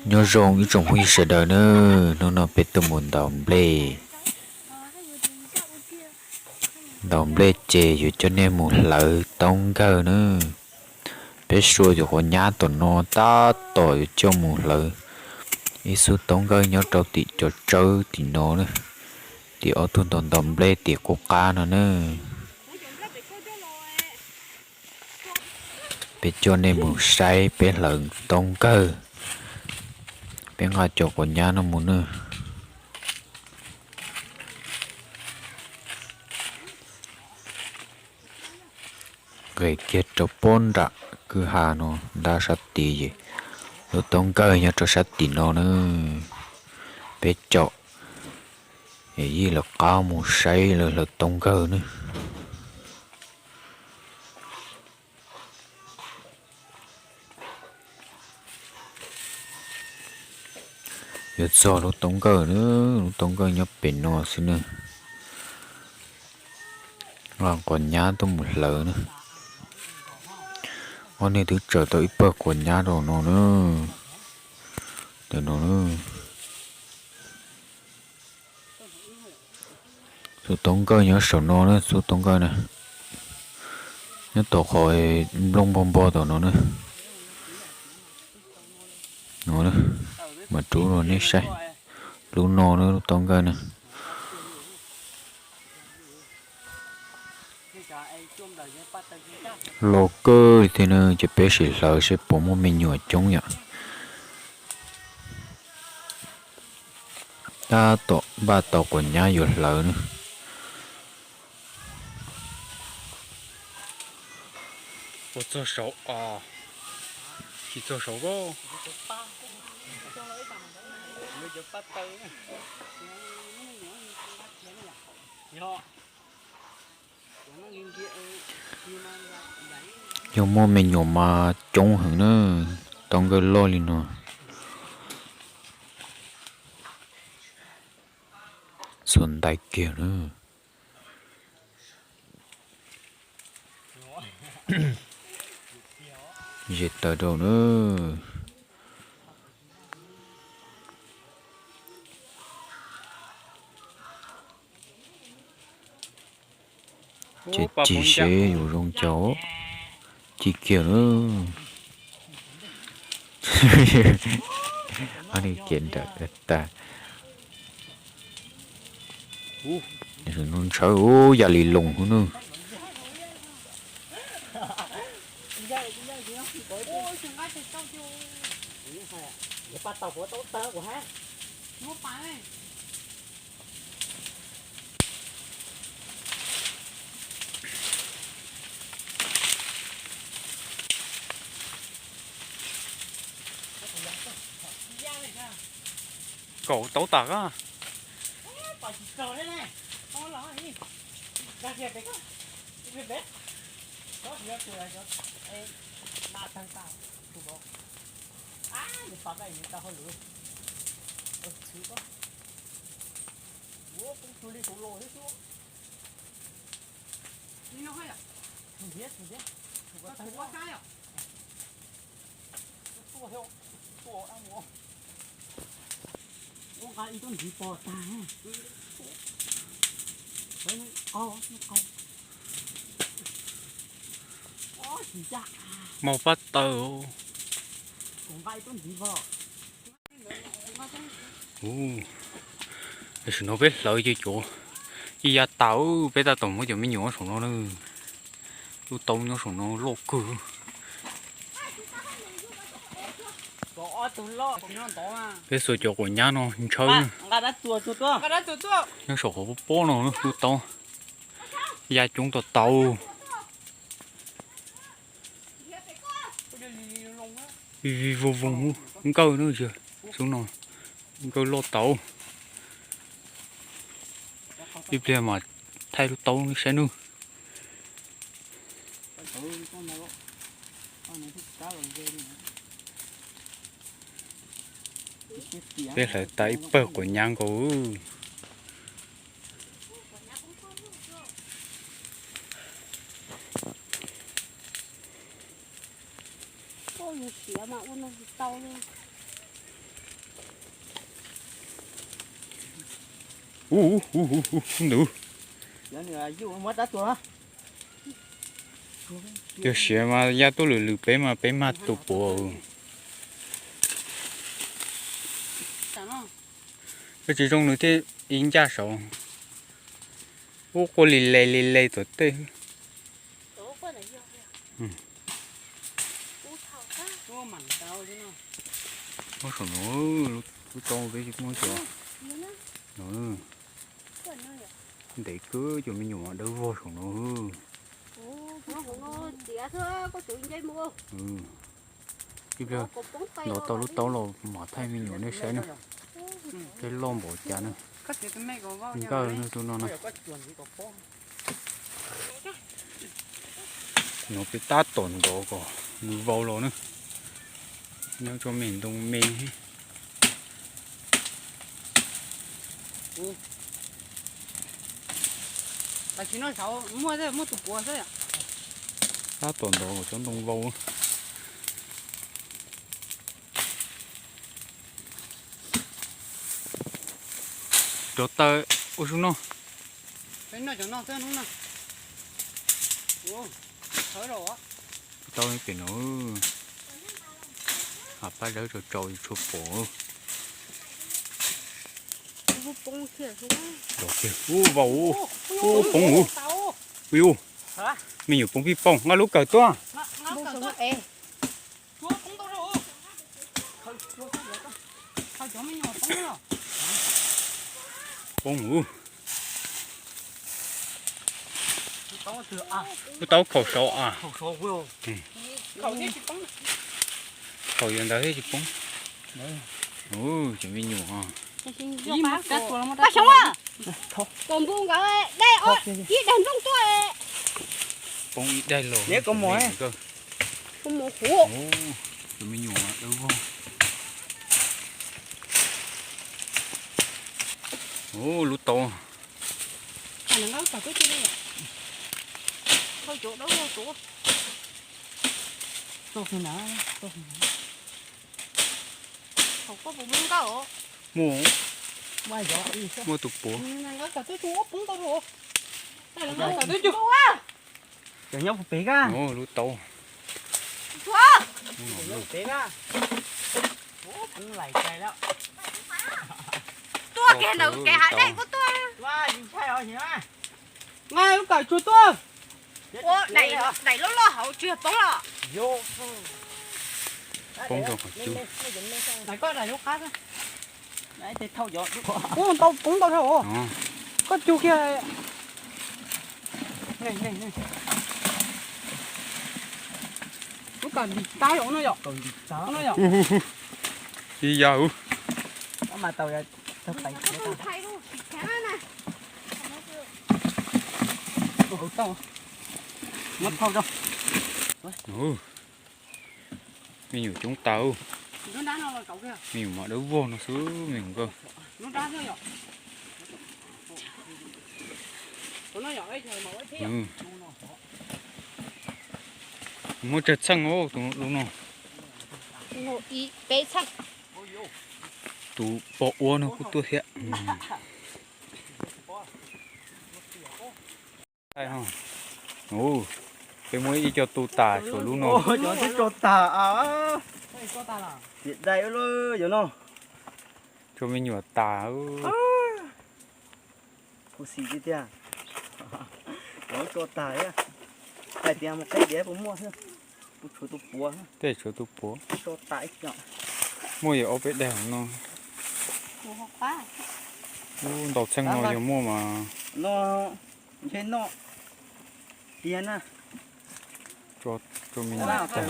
Nyob zoo ib tsoom phooj ywg sawv daws na, hnub no peb tuaj mus ntaus nplej. Ntaus nplej ces yuav coj nej mus hlawv taub nkawg na. Peb xua cov quav nyab tom no tab tom yuav coj mus hlawv ib xub taub nkawg nyob rau tim cov tsawb tim no na. Tim ob tug ntaus ntaus nplej tim qub qab no na. Peb coj nej mus saib peb hlawv taub nkawg. Peb nqa cov quav nyab no mus na. Nqes kiag rau pob nram kwj ha no ntab sab tid es lub taub nkawg nyob rau sab tim no na. Peb caum yij lawv qab mus saib lawv hlawv taub nkawg na. Yuav txog lub taub nkawg na, lub taub nkawg nyob pem no xwb na. Nqa quav nyab tuaj mus hlawv na. Ob niag twb tsaws tau ib pawg quav nyab rau no na. Tam no na. Xub taub nkawj nyob saum no na, xub taub nkawj na. Nyob tom qhov nplooj npog npog tom no na. No na, mam rub rau nej saib. Lub no na, lub taub nkawj na. Loj kawg li thiab na, ces peb sim hlawv seb puas muaj me nyuam coob yom. Tab tom npaj tau quav nyab yuav hlawv na. Ua txog saud os, tsis txog saud. Yog muaj me nyuam mas coob heev na, taub nkawj loj li no. Xuas ntais kiag na. Ze taws rau na. Ces cig seb yuav zoo cas. Cig kiag na. Ob niag cev nrawm tag. Ntshaw yam li loos hub na. Kaum taub tas a. Ua nqa ib tug ntxiv pos tag. Qau, qau. Tsis ncaj. Mau pab taw. Kuv nqa ib tug ntxiv pos. Tam sim no peb hlawv ces cov ib yav tas, peb tab tom muab cov me nyuam nyob saum no na. Lub taub nyob saum no loj kawg. Peb xuas cov quav nyab no ntshaw. Nyob saum qhov pob pob no lub taub. Ya coob tau tau. Vij vij voog voog nkawj na, xub no nkawj loj tau. Ib pliag mas thaij lub taub saib nawb. Peb hlawv tau ib pawg quav nyab nkaus. Ub, ub, ub, ntawd. Yog siav mas ya tuaj lwm lwm peb mas peb mag tus puav. Koj tsis zoo nws thiaj ib ncaj saud. Ub, quaj li le li le tom tej. Ub, saum no, lub tau peb tsis muaj cov. Ntev kawg, cov me nyuam dawb vog saum no. Ib pliag ntov tau lub taub los mam thaij me nyuam nej saib na. Tej loj npaum cas na. Nkawj no tus no na. No peb tab tom ntov kom nws vau los na. Nyob tsua me ntoo me. Tab tom ntov kom tsob ntoo vau. Rov taw ua su noj. Tau pem no. Hav pab dawb tsaus tsaus tsis tshua pom. Ub, vau, ub, poob ub. Ui ub, me nyuam poob pij pooj, nqa lub kawm tuaj. Poob ub. Lub taub khaum saud a. Khaum yuav ntawd thiaj tsis poob. Ub, cov me nyuam. Paj Xyooj, kom npus nkawd dai ib daig nplooj tuaj. Poob ib daig los. Cov me nyuam dawb vog. Ub, lub taub. Muaj, muaj tus puav. Cov nyob puag pem kab. Lub taub. Tuaj kiag ntawm kev hav dej kuj tuaj. Nqa lub kawm tsuag tuaj. Daim loj loj hauv tsis yog poob los? Poob rau qhov cub. Ub, ntau poob ntau dhau. Koj cug kiag. Lub kawm ntim tab yom, no yom. Ib yam ub. Me nyuam coob tas. Me nyuam mas dawb vog no xwb me nyuam nkawj. Muab tsawg txheej tus lub no. Tus pog ua no kuj tuaj thiab. Peb muab ib co tu tas tshuav lub no. Tso tas. Tiam dai ub, yuav no. Tshuav me nyuam tas. Khuv xim tiag tiag. Tso tas thiab. Hais tias mus qeb diav puas muaj xwb. Kuv tshuav tus puav. Tej tshuav tus puav. Tso tas ib co. Muaj yog ob peb daim no. Ub, ntau txheej no yog muaj mas. No, ntshe noj tiag na. Tso, tso me nyuam tas.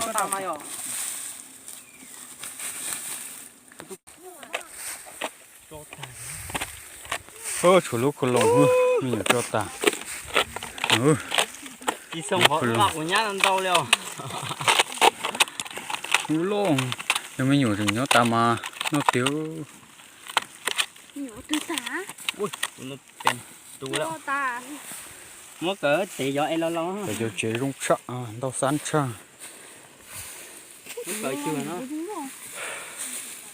Tshuav lub khau loos, me nyuam tso tas. Lub khau loos. Ub, loj, yog me nyuam tseem nyob tas mas noj tiag. Muab kawm tes yov es los los. Cov tsev zoo tshaj, ntau xab tshaj. Muab kawm cug no.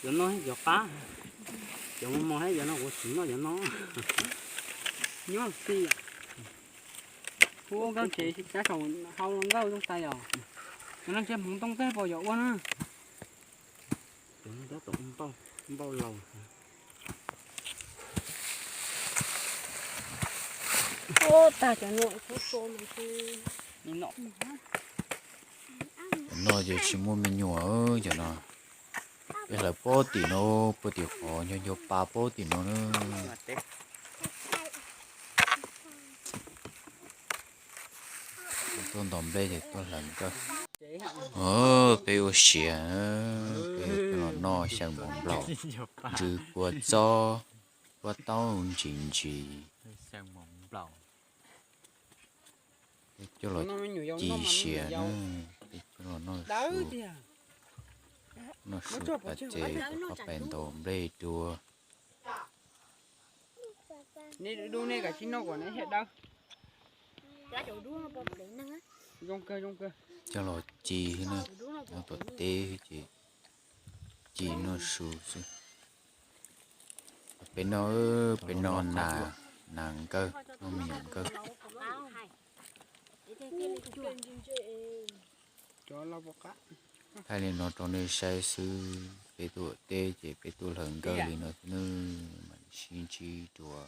Yuav no yov qab. Cov mos mos thiab cov no kuv tsis noj cov no. Nyob tij, kuv ua nkauj tsev sab saum hau nkauj zoo tas yom. Cov no ntshe hmoov ntoo teb puas yog ua na. Cov no tab tom ua npauj, npauj laus. Ua tag cov no kuv tua mas. Cov no ces tsis muaj me nyuam, cov no. Peb hlawv pob tim no, puag tim qhov ncho ncho pa pob tim no na. Tuaj ntos nplej ces tuaj hlawv nkawj. Peb ua siav, peb tuaj los noj xyaw mov nplaum, ntsw kua txob, kua taub ntsis ntsis. Peb coj los ci siav na, peb coj los noj su, noj su tas ces rov qab pais ntaus nplej dua. Coj los ci na, nyob tom teb ces ci noj su xwb. Peb noj, peb noj nas, nas nkawj, noj me nyuam nkawj, thaij li no rau nej saib xwb. Peb tuaj teb ces peb tuaj hlawv nkawj li no xwb nawb, mam sib ntsib dua.